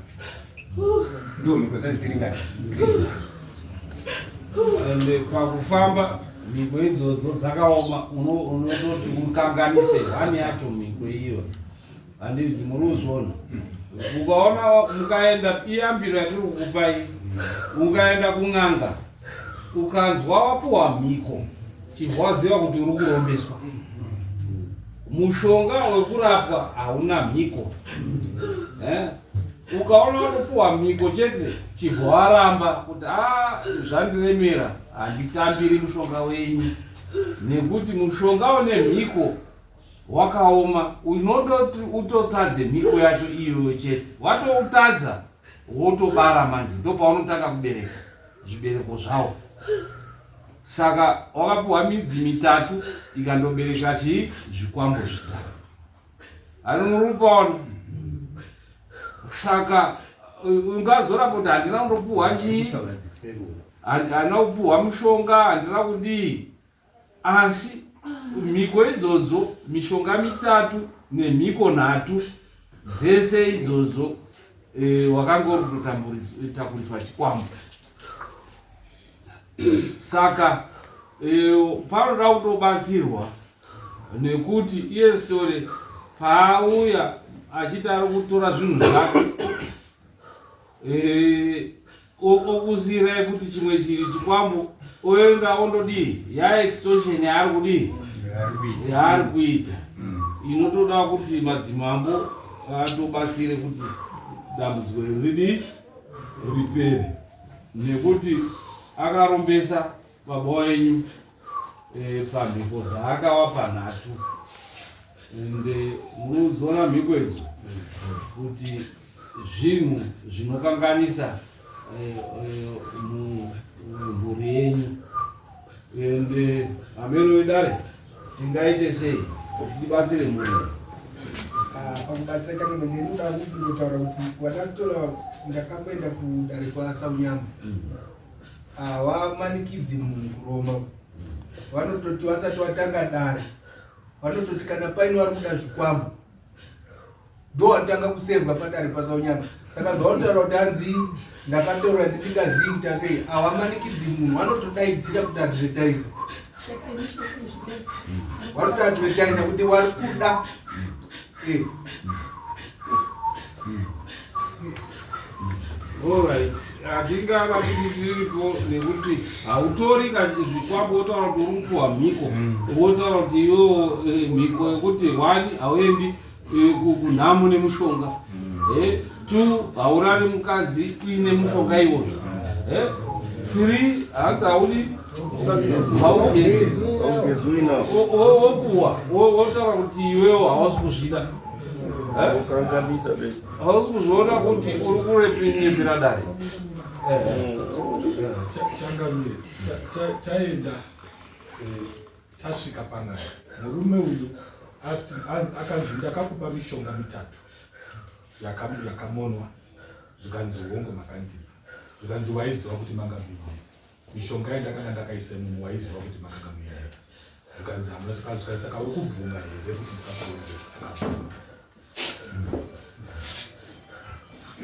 mushonga. Ndo mhiko dzangu dziri ngani? Dziri nhatu. Ende pakufamba mhiko idzodzo dzakaoma unototi ukanganise hwani yacho mhiko iyo handiti muri kuzviona ukaona mukaenda iyambiro yatiri kukupai ukaenda kun'anga ukanzwa wapuwa mhiko chibva waziva kuti uri kurombeswa mushonga wekurapwa hauna mhiko eh? Ukaona watopuwa mhiko chete chibva waramba kuti a zvandiremera handitambiri mushonga wenyu nekuti mushonga une mhiko wakaoma unototi utotadze mhiko yacho iyoyo chete watoutadza wotobara manje ndopaunotanga kubereka zvibereko zvawo saka wakapuwa midzi mitatu ikandobereka chii zvikwambo zvitatu anomurupaona saka ungazoramba kuti handina kundopuhwa chii handina kupuhwa mushonga handina kudii asi mhiko idzodzo mishonga mitatu nemhiko nhatu dzese idzodzo e, wakanga uri kutotakuriswa chikwambo saka e, panoda kutobatsirwa nekuti iye story paauya achiti ari kutora zvinhu zvake eh, okusiirai futi chimwe chiri chikwambo oenda ondodii ya extortion yaari kudii yaari kuita inotoda kuti madzimambo atobatsire kuti dambudziko iri ridii ripere nekuti akarombesa baba wenyu e, pamhiko dzaakawapa nhatu. Ende munodziona mhiko idzo kuti zvinhu zvinokanganisa eh, eh, mhuri yenyu. Ende hameno wedare tingaite sei kuti tibatsire mhuri? Ah, pakubatsira change ndinoda kungotaura kuti wanasitola ndakamboenda kudare kwaSaunyama hawamanikidzi munhu kuromba, vanototi vasati watanga dare vanototi kana paine vari kuda zvikwambo ndo watanga kusevwa padare paSaunyama. Saka zvaunotaura kuti hanzi ndakatorwa ndisingazivi kuti asei, hawamanikidzi munhu, vanotodaidzira kuti advertise, vanotoadvertisa kuti wari kuda eh. Alright. Hatingavabudisiripo nekuti hautori zvikwambo wotaura kuti uri kupuwa mhiko, wotaura kuti iwewo mhiko yekuti one, hauendi kunhamo nemushonga, two, haurari mukadzi kuine mushonga iwoyo, three, hanzi haudi haugezi, wopuwa wotaura kuti iwewo hausi kuzvida, hausi kuzviona kuti uri kurepinyembera dare. Changamire, taenda, tasvika panaya, murume uyu akanzi ndakakupa mishonga mitatu yakamonwa. Zvikanzi hongo, makandipa. Zvikanzi waiziva kuti manga muine mishonga yandakanga ndakaisa mumu, waiziva kuti makanga muine? Zvikanzi hamuna. Saka saka uri kubvuma here kuti ndakakuongesa?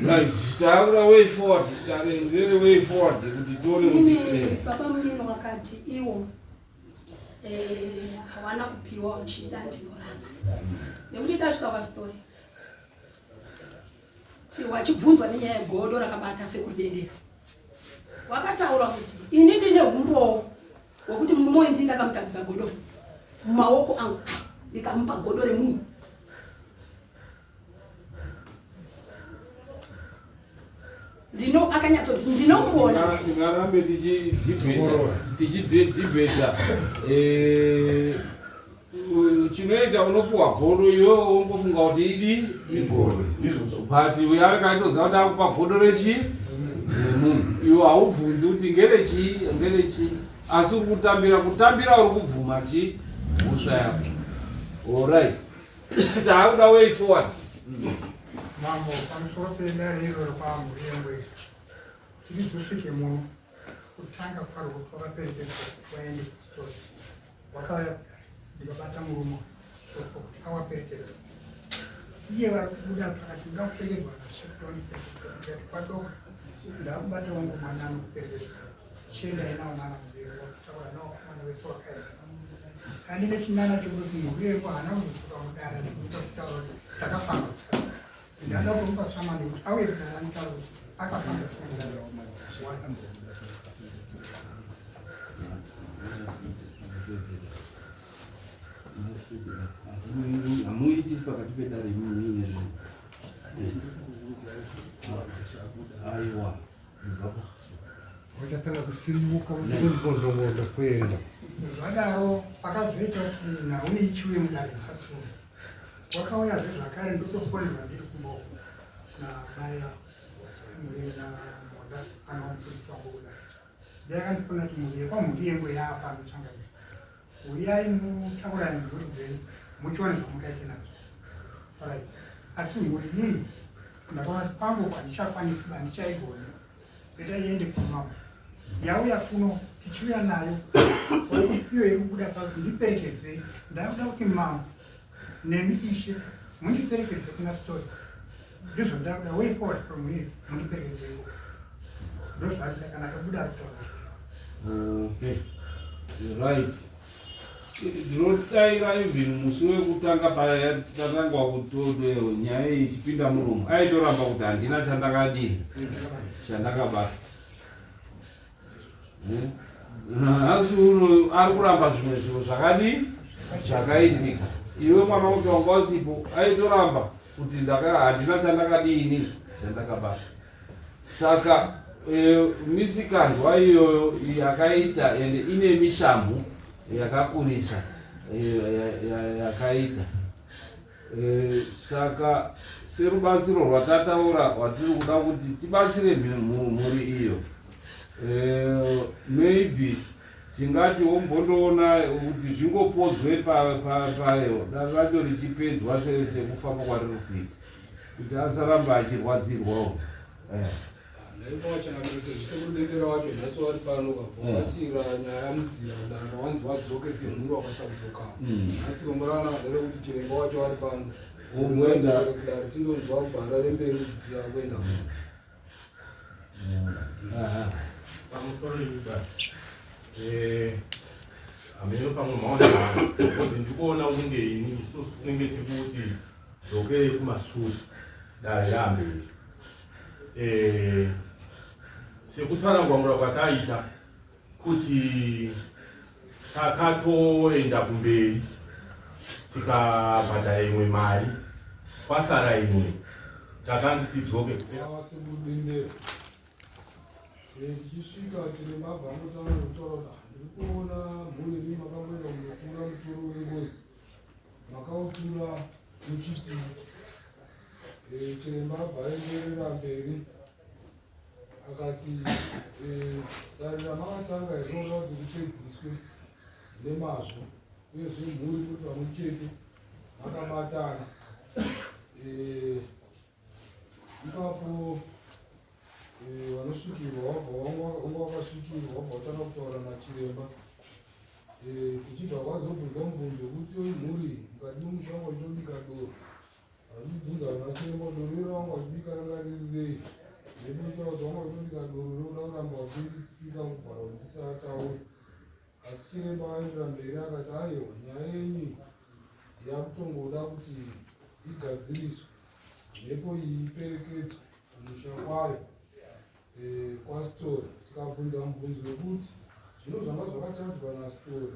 Right, taura way forward, tarenzere way forward kuti tione kuti Inini baba munino vakati iwo hawana kupiwa uchida, ndinoramba nekuti tasvika pastori wachibvunzwa nenyaya yegodo rakabata sekudendera, wakataura kuti ini ndine umbowo wekuti murume uyu ndini ndakamutambisa godo mumaoko angu, ndikamupa godo remunhu. Ndino akanyatsoti ndinomuona. Tingarambe tichidhibheta chinoita unopuwa godo, iwewe wongofunga kuti idi igodo, but uyo arikaitoziva kuti akupa godo rechi remunhu. Iwe haubvunzi kuti ngerechii, ngerechii, asi uri kutambira, kutambira uri kubvuma chi mhosva yako. Alright, taakuda way forward. Mambo, pamusoro pedare iroro kwaMurengwe, tirizosvike muno kutanga kwarwo kwakaperekedzwa kuti waende kusitori, wakauya kudare, ndikabata murume uyu kuti awaperekedza. Iye vari kubuda pakati, ndoda kuperekedzwa nashe kuti wandiperekedza. Ndikati kwadoka, ndakubata wangu mwana anokuperekedza, chiendai nawo nana Murengwa. Wakataura nawo mwana wese wakaenda. Andine chinana chekuti Murengwa haana kuzodzoka mudare nekuita kutaura kuti takafamba kutadza. Ndada kumupa samani kuti auye kudare anotaura kuti akafamba sei mudare. One. Hamuiti pakati pedare muine zvinhu, aiwa. Vachatanga kusimuka vachingondongondo kuenda. Zvadaro pakazoita kuti nhau ichiuye mudare nhasi uno, wakauyazve zvakare, ndotofonerwa ndiri kumboko namai naMonda anova mupurisa wangu kudai. Ndiyakandifonera kuti mhuri yekwamhuri yengo yaapano changamira, uyai mutaurani mhuri dzenyu muchione zvamungaite nadzo. Right, asi mhuri iyi ndakaona kuti kwangu handichakwanisi, handichaigoni kuita iende kwamambo. Yauya kuno, tichiuya nayo kuti iyo iri kubuda pa ndiperekedzei. Ndakuda kuti mambo nemi ishe mundiperekedze kuna story. Ndizvo ndakuda, way forward from here, mundiperekedzeiko. Ndozvakuda kana akabuda kutaura. Okay, right, ndinodaira even musi wekutanga patatangwa kuto nyaya iyi ichipinda muromo, aitoramba kuti handina chandakadii, chandakabata. Nhasi uno ari kuramba zvimwe zviro zvakadii, zvakaitika. Iwe mwana kuti wanga usipo, aitoramba kuti handina chandakadini, chandakabata. Saka misikanzwa iyoyo yakaita ende ine mishamhu yakakurisa yakaita. Eh, saka serubatsiro rwatataura rwatiri kuda kuti tibatsire mhuri iyo eh, maybe tingati wombondoona kuti zvingopodzwe payo dare racho richipedzwa sekufamba kwariri kuita kuti asaramba achirwadzirwawo eh. Ndaiva changamire sezvo sekuru Dendera wacho nhasi wari pano ka wakasiira nyaya mudzira danga wanzi wadzoke semhuri wakasadzoka nhasi rombo rakanaka nderekuti chiremba wacho ari pano Ungoenda kudare tindonzwa kubva Harare mberi kuti tirakuenda Pamusoro iba. Eh, hameno pamwe maona because ndikuona kunge ini isusu tinenge tiri kuti dzokerei kumasure dare raamberi. Eh, sekutsanangura kwataita kuti takatoenda kumberi tikabhadhara imwe mari kwasara imwe takanzi tidzoke Sekudendera tichisvika chiremba abva angotanga kutaura kuti ah, ndiri kuona mhuri imi makamboenda kunotura mutoro wengozi makautura muchiti eh, chiremba abva aenderera mberi akati eh, dare ramakatanga rinoda kuti ripedziswe nemazvo uyezve mhuri kuti pamwe chete makabatana eh, ipapo eh, vanosvikirwa wabva wanga wakasvikirwa wabva watanga kutaura nachiremba kuchibva kwazobvunzwa mubvunzo wekuti mhuri mukati memusha wanga uchitobika doro Vachibvunza vana chiremba kuti doro iro vanga vachibika ranga riri rei nekuitaura kuti vanga vachitobika doro rekuda kuramba vachinditsipika kuvhara kuti ndisataure asi chiremba aendera mberi akati aiwa nyaya yenyu iyi yakutongoda kuti igadziriswe mhepo iyi iperekedzwe kumusha kwayo eh, kwasitori tikabvunza mubvunzo wekuti zvino zvanga zvakachajwa nasitori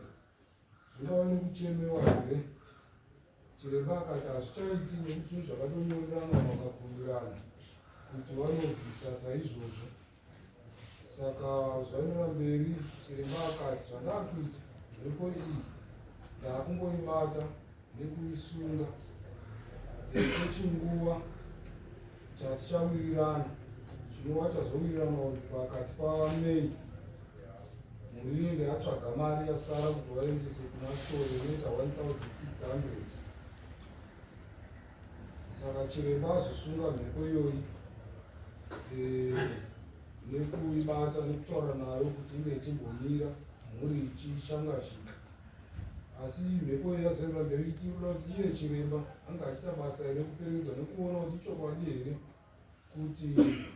Zvingava nekuchemewa here? Chiremba akati hazvichaiti nekuti zvinhu zvakatonyorerana vakabvumirana kuti vanobvisa saizvozvo. Saka zvaenderera mberi, chiremba akati zvandakuita mhepo iyi ndakungoibata nekuisunga kwechinguva chatichawirirana chinova chazowirirana kuti pakati paMay mhuri inenge yatsvaga mari yasara kuti vaendese kuna store inoita 1600 saka chiremba azosunga mhepo iyoyi eh, nekuibata nekutaura nayo kuti inge ichimbomira mhuri ichishangashika asi mhepo iyi yazoenda mberi ichiti kuti iye chiremba anga achiita basa here kuperekedza nekuona kuti ichokwadi here kuti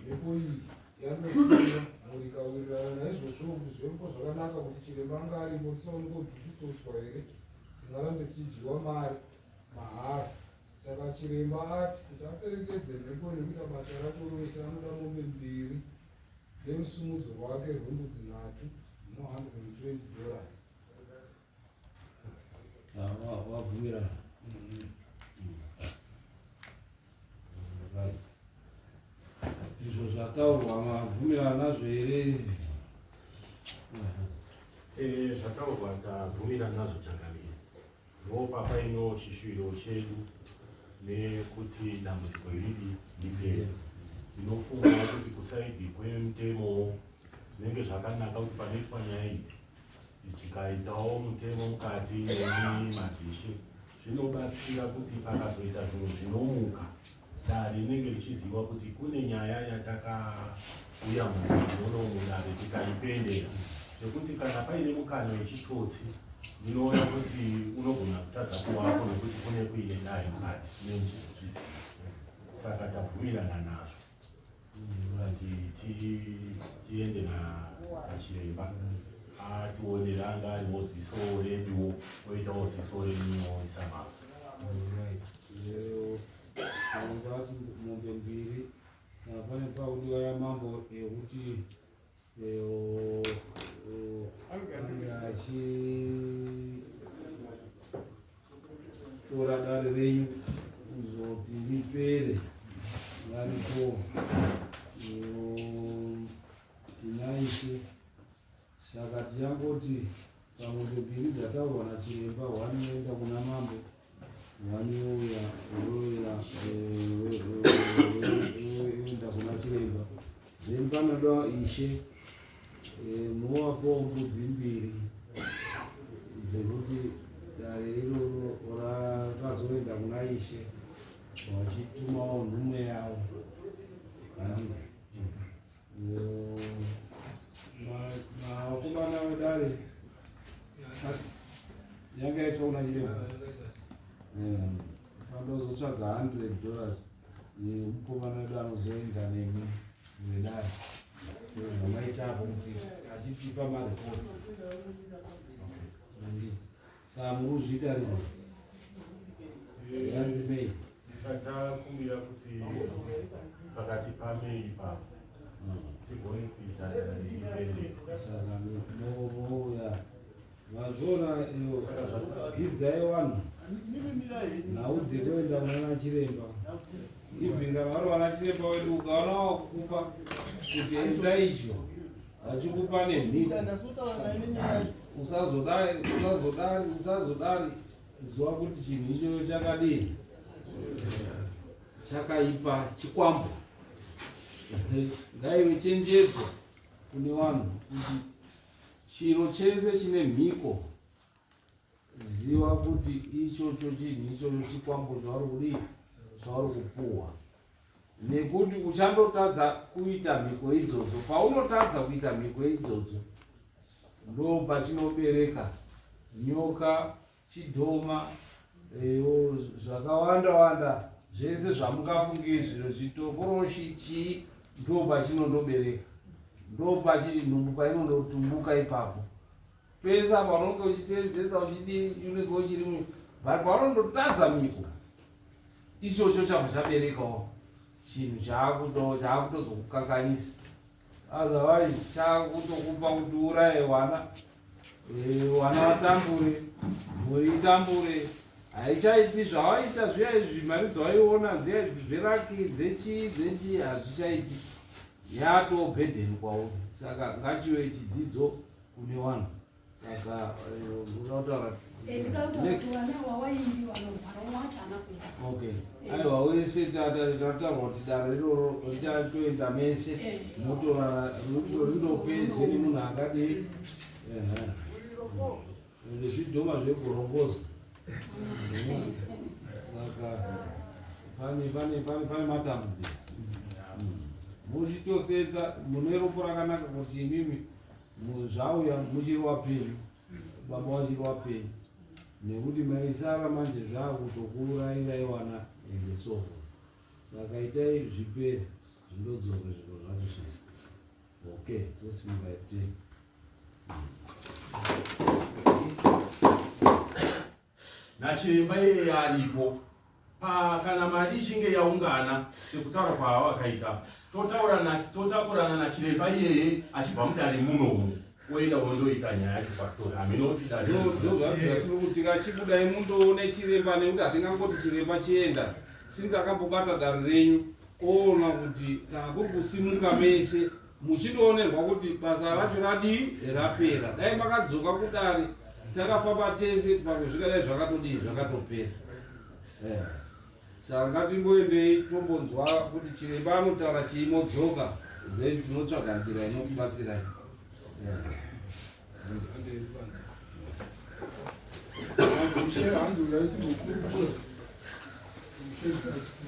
mhepo iyi yanosiya mhuri ikawirirana naizvozvo kuti zviripo zvakanaka kuti chiremba anga aripo tisaone kodhukutsotswa here tingarambe tichidyiwa mari mahara saka chiremba ati kuti aperekedze mhepo nekuita basa racho rose anoda mombe mbiri nerusumudzo rwake rwembudzi nhatu no 120 dollars Wabvumirana. Izvo zvataurwa mabvumirana nazvo here? Eh, zvataurwa tabvumirana nazvo changamire. Ndopapaino chishuviro chedu nekuti dambudziko iridi ripere. Ndinofungawo kuti kusaidhi kwemutemo zvinenge zvakanaka kuti panoitwa nyaya idzi dzikaitawo mutemo mukati nemi madzishe zvinobatsira kuti pakazoita zvinhu zvinomuka dare rinenge richiziva kuti kune nyaya yatakauya muno mudare tikaipendera zvekuti kana paine mukana wechitsotsi ndinoona kuti unogona kutadza kuvapo nekuti kune kuine dare mukati nenichizozviziva saka tabvumirana nazvo kuti tiende nachiremba ationere anga ariwo ziso reduwo oitawo ziso renyuwo isamava mombe mbiri pane pakudiwa yamambo yekuti ange achitora dare renyu kuzoti ripere varipo tinaishe saka tichangoti pamombe mbiri dzataurwa nachiremba hwani inoenda kuna mambo. Vanouya vouya voenda kuna chiremba. Then panoda ishe movapawo mbudzi mbiri dzekuti dare iroro rakazoenda kuna ishe vachitumawo nhume yavo. Handizi vakomana vedare yanga yaiswa kuna chiremba pandozotsvaga $100 mukomana wedu anozoenda nemi vedare sezvamaita apo kuti achitipa maripoti. Saka muri kuzviita rini? Yanzi May. Takumbira kuti pakati paMay ipapo tigone kuita riibereko. Saka mouya mazviona iyo, dzidzai vanhu nhau dzekuenda kunana chiremba. Even kana vari vana chiremba wedu, ukaona wakukupa kuti enda icho, vachikupa nemhiko, usazodari, usazodari, usazodari, ziva kuti chinhu ichocho chakadii, chakaipa, chikwambo. Ngaive chenjedzo kune vanhu kuti chiro chese chine mhiko, ziva kuti ichocho chinhu ichocho chikwambo chauri kudii, chauri kupuhwa, nekuti uchandotadza kuita mhiko idzodzo. Paunotadza kuita mhiko idzodzo, ndo pachinobereka nyoka, chidhoma, zvakawanda wanda zvese zvamungafungi, zviro zvitokoroshi chii, ndo pachinondobereka, ndo pachiri nhumbu painondotumbuka ipapo. Pese apa unonge uchisenzesa uchidii, unenge uchiri, but paunondotadza mhiko, ichocho chabva chaberekawo chinhu chaakutozokukanganisa, otherwise chakutokupa kuti uraye wana, wana watambure, mhuri itambure. Haichaiti zvavaita zviya izvi, mari dzawaiona dziya zveraki dzechii dzechii, hazvichaiti, yatobhedheni kwauri. Saka ngachive chidzidzo kune vanhu. Saka ndoda kutaura Ndoda kutaura next kuti vana wawaimbi vanorwara wacho haana kuenda. Okay, aiwa, wese tataurwa kuti dare iroro richatoenda mese, motorara rindopedzwe nemunhu akadii. Ehe. Ende zvidhoma zvegorongoza. Saka pane matambudziko. Muchitosedza mune ropo rakanaka kuti imimi zvauya muchiri wapenyu, baba wachiri wapenyu, nekuti maisara manje zvakutokuurayirai wana ende so forth. Saka itai zvipere, zvindodzoka zviro zvacho zvese. Okay, tosimuka tei. Nachiremba iyeye aripo pa kana mari ichinge yaungana sekutaura kwaavakaita, totaura totakurana nachiremba iyeye achibva mudare munomu, oenda wondoita nyaya yacho pastori. Haminoti dare Ndozvatiri tikachibudai mundoone chiremba, nekuti hatingangoti chiremba chienda since akambobata dare renyu, oona kuti kana kuri kusimuka mese muchindoonerwa kuti basa racho radii, rapera. Dai makadzoka kudare takafamba tese pamwe zvikadai zvakatodii, zvakatopera. Saka ngatimboendei tombonzwa kuti chiremba anotaura chii, modzoka, then tinotsvaga nzira inokubatsirai. Ishe hanzi uyaiti mukuru. Ishe.